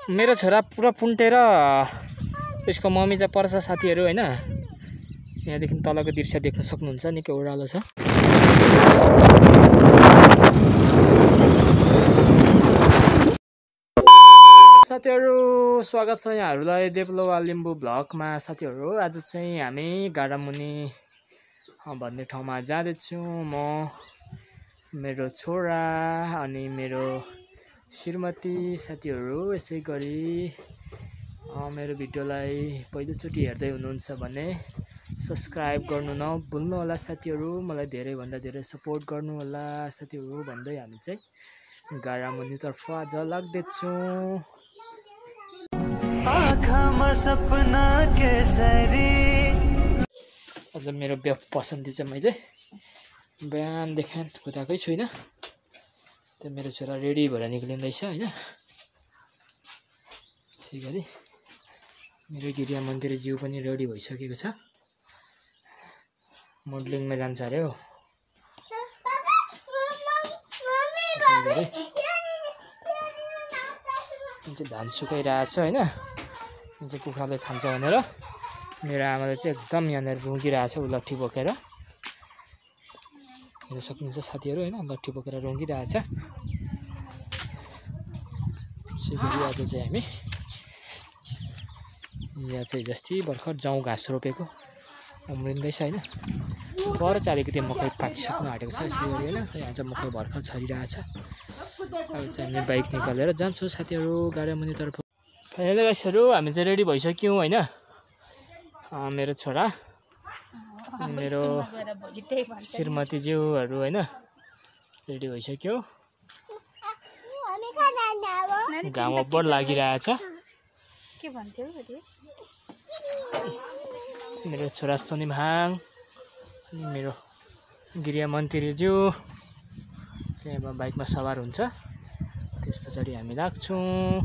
मेरो छोरा पुरा पुन्टेर यसको मम्मी चाहिँ पर्छ साथीहरु हैन। यहाँदेखि तलको दृश्य देख्न सक्नुहुन्छ, निकै ओह्रालो छ। साथीहरु स्वागत छ यहाँहरुलाई देवलोवा लिम्बू ब्लगमा। साथीहरु आज चाहिँ हामी गाडामुनि भन्ने ठाउँमा जाँदैछौँ। म मेरो छोरा अनि मेरो श्रीमती। साथीहरु यसै गरी मेरो भिडियोलाई पहिलोचोटि हेर्दै हुनुहुन्छ भने सब्स्क्राइब गर्नु नभुल्नु होला साथीहरु। मलाई धेरै भन्दा धेरै सपोर्ट गर्नु होला साथीहरु भन्दै हामी चाहिँ गाडामुनि तर्फ आज लाग्दैछौँ। आँखामा सपना केसरी। अझ मेरो पसन्दी चाहिँ मैले बिहानदेखि खुदाकै छुइनँ। त्यो मेरो छोरा रेडी भएर निक्लिँदैछ हैन। त्यसै गरी मेरो गिरिया मन्दिर जिउ पनि रेडी भइसकेको छ, मोडलिङमा जान्छ अरे हो। त्यसै गरी धान सुकाइरहेछ हैन, चाहिँ कुखुराले खान्छ भनेर मेरो आमाले चाहिँ एकदम यहाँनिर रुँगिरहेछ उ लट्ठी बोकेर। हेर्न सक्नुहुन्छ साथीहरु हैन, लट्ठी बोकेर रुँगिरहेछ। त्यसै गरी आज चाहिँ हामी यहाँ चाहिँ जस्तै भर्खर जाउँ घाँस रोपेको उम्रिँदैछ हैन। पर चाहिँ अलिकति मकै पाकिसक्नु आँटेको छ। यसै गरी हैन, यहाँ चाहिँ मकै भर्खर छरिरहेछ। अब चाहिँ हामी बाइक निकालेर जान्छौँ साथीहरु गाडामुनितर्फ। फाइनली गाइसहरु हामी चाहिँ रेडी भइसक्यौँ हैन। मेरो छोरा मेरो श्रीमती ज्यूहरु हैन रेडी भइसक्यो। घाम अब्बड लागिरहेछ। के भन्छौ अरे मेरो छोरा सोनिमहाङ अनि मेरो गिरिया मन्त्री ज्यू चाहिँ अब बाइकमा सवार हुन्छ। त्यस पछाडि हामी लाग्छौँ।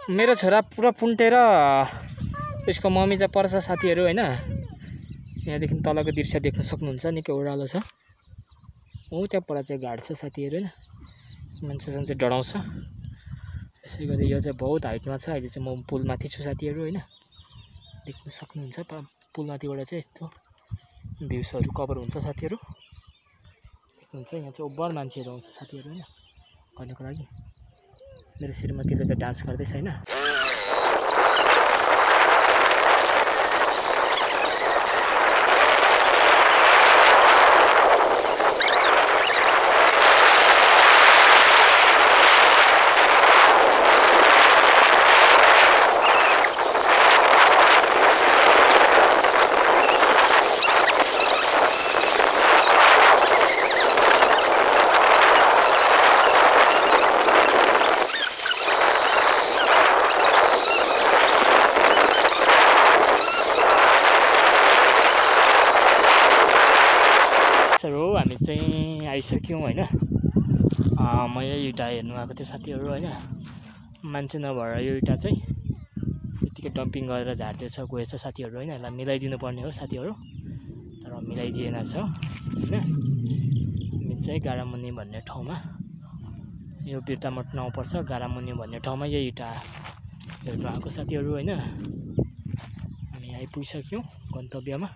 मेरो छोरा पुरा पुन्टेर यसको मम्मी चाहिँ पर्छ साथीहरु हैन। यहाँदेखि तलको दृश्य देख्न सक्नुहुन्छ, निकै ओह्रालो छ। हो त्यहाँ पर चाहिँ घाट छ साथीहरु हैन, मान्छेसँग चाहिँ डराउँछ। यसै गरी यो चाहिँ बहुत हाइटमा छ। अहिले चाहिँ म पुलमाथि छु साथीहरु हैन, देख्न सक्नुहुन्छ। पुलमाथिबाट चाहिँ यस्तो भ्यूजहरु कभर हुन्छ साथीहरु, देख्नुहुन्छ। यहाँ चाहिँ ओभर मान्छेहरु आउँछ साथीहरु हैन गर्नको लागि। मेरो श्रीमतीले चाहिँ डान्स गर्दैछ हैन। हामी चाहिँ आइसक्यौँ हैन। म यो इँटा हेर्नु आएको थिएँ साथीहरु हैन। मान्छे नभएर यो इँटा चाहिँ यतिकै डम्पिङ गरेर झार्दैछ गएछ साथीहरु हैन। यसलाई मिलाइदिनु पर्ने हो साथीहरु, तर मिलाइदिएन छ हैन। हामी चाहिँ गाडामुनि भन्ने ठाउँमा, यो बिर्तामोड ठाउँ पर्छ, गाडामुनि भन्ने ठाउँमा यो इँटा हेर्नु आएको साथीहरु हैन। हामी आइपुगिसक्यौँ गन्तव्यमा।